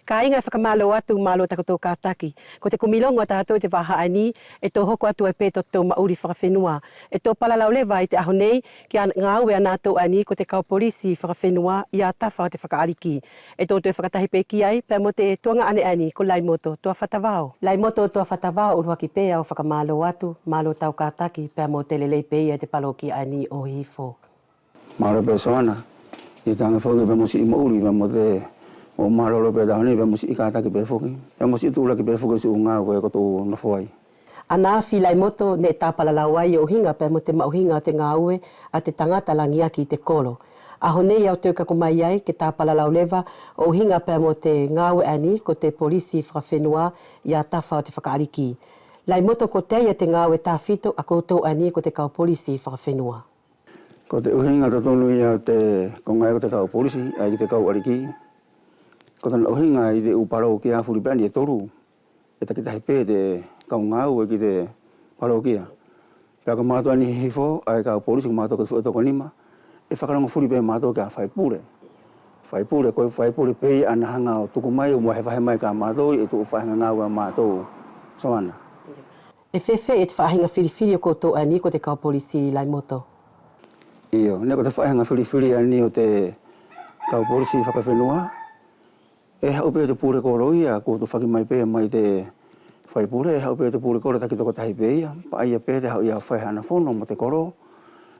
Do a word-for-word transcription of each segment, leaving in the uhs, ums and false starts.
Kāiga, ʻe fakamālō atu, mālō takotou kātaki. Ko te kumi logo ʻa tātou ʻi te vaha ʻaeni, ʻe tou hoko atu ai pē totatou maʻuli fakafenua. ʻE tou palalau leva ʻi te ʻaho nei ki te gāue ʻa nātou ʻaeni ko te kau polisi fakafenua ia tafa ʻo te fakaʻaliki. ʻE tou toe fakatahi pē ki ai pea mo te tuagaʻane ʻaeni ko Laimoto Tuafatavao. Laimoto Tuafatavao, ʻuluaki pē ʻau fakamālō atu, mālō tau kātaki pea mo te lelei pē ia ʻi te palokia ʻaeni ʻo Hihifo. Mālō pē Soana ʻi te age foki pea mo siʻi maʻuli pea mo te, mo mālōlō pē ʻi te ʻaho nei pea mo siʻi kātaki pē foki pea mo siʻi tuʻulaki pē foki siʻu gāue ko ē ʻe kotou nofo ai. ʻAna afi Laimoto, neʻe ta palalau ai ʻo ʻuhiga pea mo te maʻuhiga ʻo te gāue ʻa te tagata lagiaki ʻi te kolo. ʻAho nei ʻau toe kaku mai ai ke ta palalau leva ʻo ʻuhiga pea mo te gāue ʻaeni ko te polisi fakafenua ia tafa ʻo te fakaʻaliki. Laimoto, kotea ia te gāue tafito ʻa koutou ʻaeni ko te kau polisi fakafenua? Ko te ʻuhiga totonu ia ʻo te koga ʻaia ko te kau polisi ʻae ki te kau ʻaliki, ko tona ʻuhiga ʻi te ʻu palokia fuli pē ʻaeni ʻe tolu, ʻe takitahi pē te kau gāue ki te palokia. Pea ko mātou ʻaeni Hihifo ʻae kau polisi, ko mātou ko te fuʻu ʻe toko nima, ʻe fakalogo fuli pē mātou kia faipule. Faipule, ko faipule pē ia ʻae ʻe haga ʻo tuku mai ʻo vahevahe mai kia mātou ʻi te ʻu faʻahiga gāue ʻa mātou. Soana. ʻE feafeaʻi te faʻahiga filifili ʻo koutou ʻaeni ko te kau polisi, Laimoto? Io, neʻe ko te faʻahiga filifili ʻaeni ʻo te kau polisi fakafenua, ʻe haʻu pē te pule kolo ia, kua tufaki mai pē mai te faipule, ʻe haʻu pē te pule kolo taki tokotahi pē ia, paʻia pē te haʻu ia ʻo fai hana fono mo te kolo.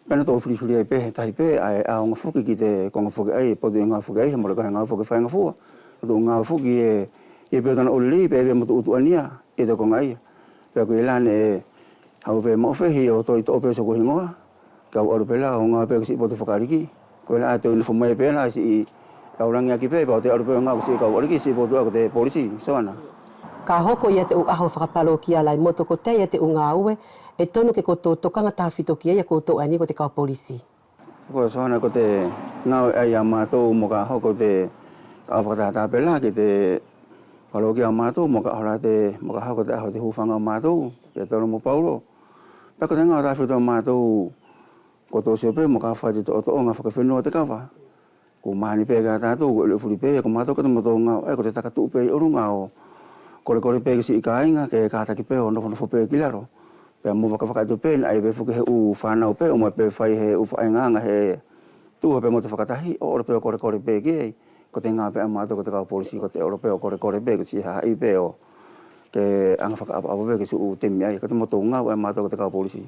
Pea natou filifili ai pē he tahi pē ʻae ʻe ʻaoga foki ki te koga foki ʻaia ʻe potu ʻe gāue foki ai he mole ko he gāue foki faigafua. Natou gāue foki ʻe, ʻe pē tona ʻu lelei pea ʻe pē mo te ʻu tuʻania ʻi te koga ʻaia. Pea ko ia la neʻe haʻu pē maʻu fehi ʻo toe toʻo pē soku higoa, kau alu pē la ʻo gāue pē ko siʻi potu fakaʻaliki. Ko ia la ʻe toe nofo mai pē la siʻi kau lagiaki pē pea ʻo toe alu pē ʻo gāue ko siʻi kau ʻaliki, siʻi potu ʻae ko te polisi. Soana. Ka hoko ia te ʻu ʻaho fakapalokia, Laimoto, kotea ia te ʻu gāue ʻe tonu ke kotou tokaga tafito ki ai ʻa koutou ʻaeni ko te kau polisi? Ko Soana, ko te gāue ʻaia ʻa mātou moka hoko te, ka ʻau fakatātā pē la ki te palokia ʻa mātou moka hola te, moka hoko te ʻaho ʻo te hufaga ʻa mātou, Petelo mo Paulo. Pea ko te gāue tafito ʻa mātou, ko tou sio pē moka fai te toʻotoʻoga fakafenua ʻo te kava. Kua mahani pē kia tātou, kua ʻiloʻi fuli pē ia ko mātou ko te motou gāue ʻae ko te taka tuʻu pē ʻi ʻoluga ʻo kolekole pē ki siʻi kāiga ke kātaki pē ʻo nofonofo pē ki lalo. Pea mo vakavaka atu pē neʻe ʻi ai pē foki he ʻu fānau pē ʻe ʻomai pē fai he ʻu faʻahigaga he tuʻa pē mo te fakatahi ʻo olo pē ʻo kolekole pē ki ai. Ko te gāue pē ʻa mātou ko te kau polisi ko te olo pē ʻo kolekole pē ki siʻi hahaʻi pē ʻo ke aga fakaʻapaʻapa pē ki siʻi ʻu temi ʻaia. Ko te motou gāue ʻa mātou ko te kau polisi.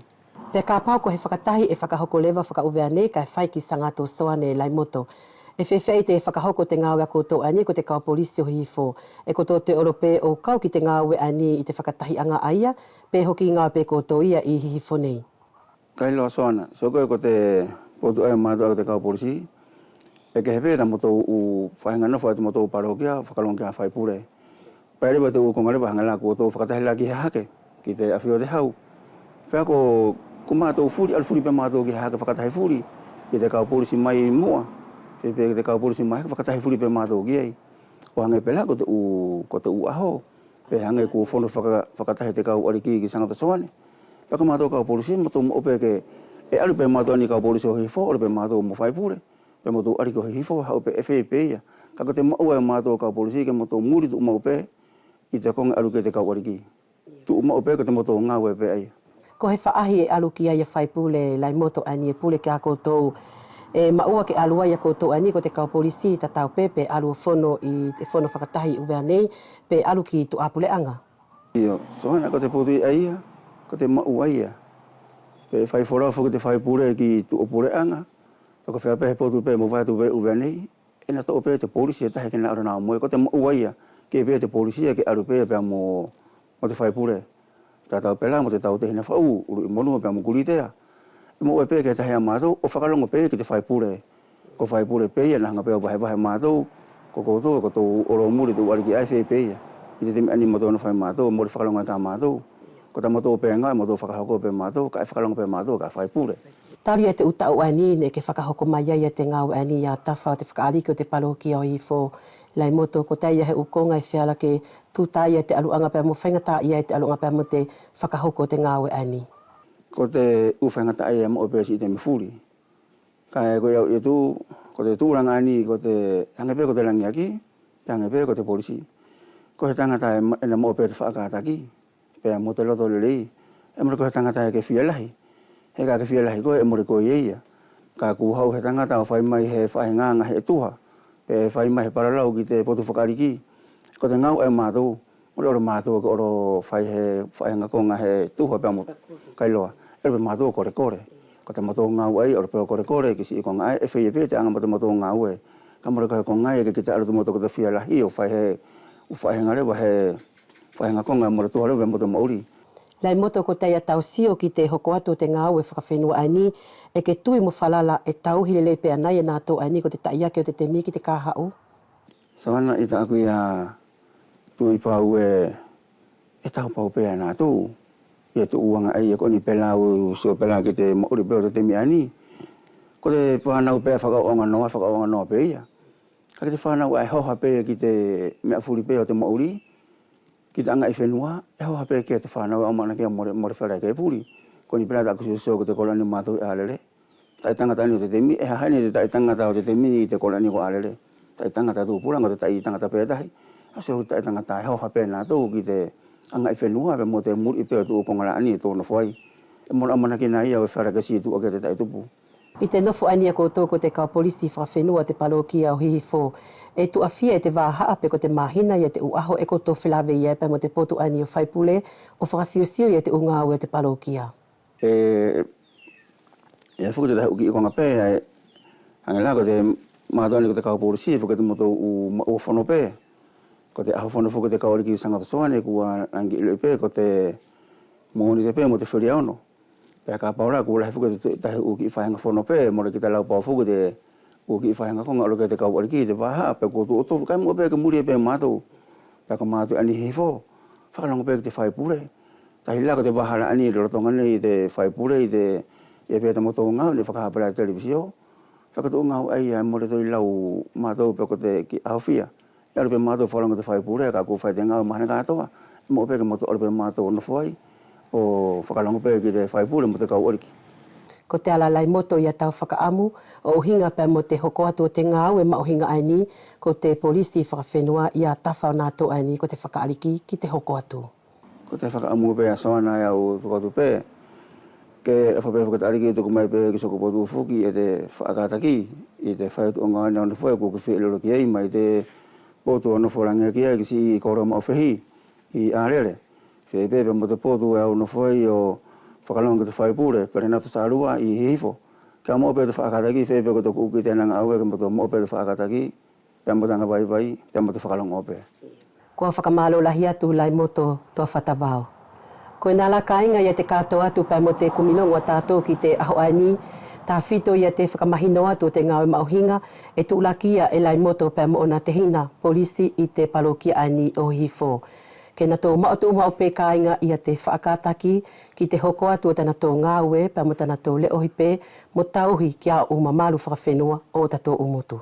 Pea kapau ko he fakatahi ʻe fakahoko leva fakaʻuvea nei kae fai ki Sagato Soane, Laimoto, ʻe feafeaʻi te fakahoko ʻo te gāue ʻa koutou ʻaeni ko te kau polisi ʻo Hihifo? ʻE kotou toe olo pē ʻo kau ki te gāue ʻaeni ʻi te fakatahiʻaga ʻaia, pe hoki gāue pē kotou ia ʻi Hihifo nei? Kailoa Soana, sio koe ko te potu ʻaia ʻa mātou ʻae ko te kau polisi, ʻe kehe pē tamotou ʻu faʻahiga nofo ʻa tamotou palokia fakalogo kia faipule. Pea leva te ʻu koga leva hage la ko tou fakatahi la ki Hahake ki te afi ʻo te hau. Pea ko, ko mātou fuli, alu fuli pē mātou ki Hahake fakatahi fuli ki te kau polisi mai Muʻa, pe, pe ki te kau polisi mai Hahake fakatahi fuli pē mātou ki ai. ʻO hage pē la ko te ʻu, ko te ʻu ʻaho pe hage kua fono faka, fakatahi te kau ʻaliki ki Sagato Soane. Pea ko mātou kau polisi matou maʻu pē ke, ʻe alu pē mātou ʻaeni kau polisi ʻo Hihifo, alu pē mātou mo faipule, pea matou ʻaliki ʻo Hihifo, haʻu pē ʻe feia pē ia. Kaʻe ko te maʻu ʻae ʻa mātou kau polisi ke matou muli tuʻumaʻu pē ʻi te koga ʻe alu ki ai te kau ʻaliki. Tuʻumaʻu pē ko te matou gāue pē ʻaia. Ko he faʻahi ʻe alu ki ai ia faipule Laimoto ʻaeni ʻe pule kia koutou, ʻe maʻua ke alu ai ia koutou ʻaeni ko te kau polisi tatau pē pe alu ʻo fono ʻi te fono fakatahi ʻi ʻUvea nei, pe alu ki tuʻa puleʻaga? Io, Soana, ko te potu ʻaia, ko te maʻu ʻaia. Pe fai folau foki te faipule ki tuʻa puleʻaga, pe ko fea pē he potu pē mo fai atu pē ʻi ʻUvea nei, ʻe ina toʻo pē te polisi ʻe tahi ke ina alu ina moe, ko te maʻu ʻaia, ke pē te polisi ia ke alu pē pea mo, mo te faipule. Tatau pē la mo te tautehi ʻa Nafaʻu, Uluʻimonua pea mo Kulitea. ʻE maʻu pē ke tahi ʻa matou ʻo fakalogo pē ki te faipule. Ko faipule pē ia ʻe ina haga pē ʻo vahevahe matou, ko koutou, ko tou olo muli tou ʻaliki ʻae feia pē ia. ʻI te temi ʻaeni matou nofo ai matou, mole fakalogo ai kia matou. Ko tamatou pē gāue, matou fakahoko pē matou, kaʻe fakalogo pē matou kia faipule. Talu ia te ʻu taʻu ʻaeni neʻe ke fakahoko mai ai ia te gāue ʻaeni ia tafa ʻo te fakaʻaliki ʻo te palokia ʻo Hihifo, Laimoto, kotea ia he ʻu koga ʻe feala ke tuta ai ia te ʻaluʻaga pea mo faigataʻaʻia ia te ʻaluʻaga pea mo te fakahoko ʻo te gāue ʻaeni? Ko te ʻu faigataʻaʻia ʻe maʻu pē siʻi temi fuli. Kaʻe ko au ʻi te tuʻu, ko te tuʻulaga ʻaeni, ko te hage pē ko te lagiaki, Tagi pe ko te polisi, ko he tagata ʻe ma-, ʻe ina moʻo pe te faʻa kataki pea mo te loto lelei. ʻE mole ko he tagata ʻe ke fia lahi. He ka ke fia lahi koe ʻe mole koe ia ia. Kaʻe kua haʻu he tagata ʻo fai mai he faʻahiga ʻaga he tuha, pe fai mai he palalau ki te potu fakaʻaliki. Ko te gaue ʻa matou, mole olo matou ke olo fai he faʻahiga koga he tuha pea mo kailoa. ʻE olo pe matou ʻo kolekole. Ko tamatou gaue ʻaia olo pe ʻo kolekole ki siʻi koga ʻae ʻe feia pe te ʻaga mo tamatou gaue. Kaʻe mole ko he koga ʻae ke kita ʻalu tumatou ko te fia lahi ʻo fai he ʻu faʻahiga leva he faʻahiga koga mole tuha leva mo te maʻuli. Laimoto, kotea ia tau sio ki te hoko atu ʻo te gaue fakafenua ʻaeni, ʻe ke tui mo falala ʻe tauhi lelei pe anai e natou ʻaeni ko te taʻiake ʻo te temi ki te kahaʻu? Savana, ʻi taku ia tui pau ʻe, ʻe tau pau pe e natou ia tuʻuaga ʻaia ko ʻeni pela ʻu sio pela ki te maʻuli pe ʻo te temi ʻaeni. Ko te fanau pe ʻe fakaʻoʻoga noa, fakaʻoʻoga noa pe ia. Kaʻe ki te fanau ʻae ʻe hoha pe ki te meʻa fuli pe ʻo te maʻuli, ki te agaʻi fenua, ʻe hoha pe kia te fanau ʻe ʻaumana kia mole, mole fela ke puli. Ko ʻeni pela taku siosio ko te kolo ʻaeni ʻo matou ʻi ʻAlele. Taʻi tagata ʻaeni ʻo te temi, ʻe hahaʻi ni te taʻi tagata ʻo te temi ʻi te kolo ʻaeni ko ʻAlele. Taʻi tagata tupulaga ʻo te taʻi tagata pe tahi. ʻE sio ki te taʻi tagata ʻe hoha pe natou ki te agaʻi fenua pea mo te muliʻi pe ʻo te ʻu koga la ʻaeni ʻe tou nofo ai. ʻE mole ʻamanaki na ia ʻe fela ke situʻa kia te taʻi tupu. ʻI te nofo ʻaeni ʻa koutou ko te kau polisi fakafenua ʻo te palokia ʻo Hihifo, ʻe tuʻafia e te vahaʻa pe ko te mahina ia te ʻu ʻaho ʻe koutou felaveʻi ai pea mo te potu ʻaeni ʻo faipule ʻo fakasiosio ia te ʻu gaue ʻo te palokia? ʻE, ʻe foki te tahi ʻu kiʻi koga pe, ʻe, hage la ko te matou ʻaeni ko te kau polisi foki ko te matou ʻu maʻua fono pe. Ko te ʻaho fono foki ko te kau ʻaliki Sagato Soane kua lagi iloʻi pe ko te Monite pe mo te Feliaono. Pea kapau la kua lahi foki te tahi ʻu kiʻi faʻahiga fono pe, mole kita lau pau foki te ʻu kiʻi faʻahiga koga olo kia te kau ʻaliki te vahaʻa pe ko tuʻo tolu kaʻe moʻo pe ke mulia pe matou. Pea ko matou ʻaeni Hihifo, fakalogo pe ki te faipule. Tahi la ko te vahaʻa la ʻaeni lolotoga nei te faipule ʻi te, ia pe tamatou gaue neʻe fakahā pela ʻi te televisio. Pea ko te ʻu gaue ʻaia ʻe mole toe lau matou pe ko te kiʻi ʻaho fia. ʻE alu pe matou fakalogo ki te faipule, kaʻe kua fai te gaue mahani katoa. ʻE moʻo pe ke matou alu pe matou ʻo nofo ai ʻo fakalogo pe ki te faipule mo te kau ʻaliki. Kotea la Laimoto ia tau fakaʻamu ʻo ʻuhiga pea mo te hoko atu ʻo te gaue maʻuhiga ʻaeni ko te polisi fakafenua ia tafa ʻo natou ʻaeni ko te fakaʻaliki ki te hoko atu? Ko te fakaʻamu pe ʻa Soana ʻe au tuku atu pe ke ʻofa pe foki te ʻAliki ʻo tuku mai pe ki Sokopotu foki e te faʻa kataki ʻi te fai atu ʻo gaue ʻaeni ʻo nofo ai, kua ke fia ʻiloʻilo ki ai mai te potu ʻo nofo lagea ki ai ki siʻi kolo maʻu fehi ʻi ʻAlele. Feia pe pea mo te potu ʻe au nofo ai ʻo fakalogo ki te faipule Pelenato Salua ʻi Hihifo. Ke au maʻu pe te faʻa kataki, feia pe ko toku ʻu kite ʻaena gaue ke matou maʻu pe te faʻa kataki pea mo te aga vaivai pea mo te fakalogo pe. Kua fakamalo lahi atu Laimoto Tuafatavao. Koʻena la kaiga ia te katoa atu pea mo te kumi logo ʻa tatou ki te ʻaho ʻaeni, tafito ia te fakamahino atu ʻo te gaue maʻuhiga ʻe tuʻulaki ia e Laimoto pea mo ʻona tehina polisi ʻi te palokia ʻaeni ʻo Hihifo. Ke natou maʻu tuʻumaʻu pe kaiga ia te faʻa kataki ki te hoko atu ʻo tanatou gaue pea mo tanatou leʻohi pe mo tauhi ki ʻau mamalu fakafenua ʻo tatou ʻu motu.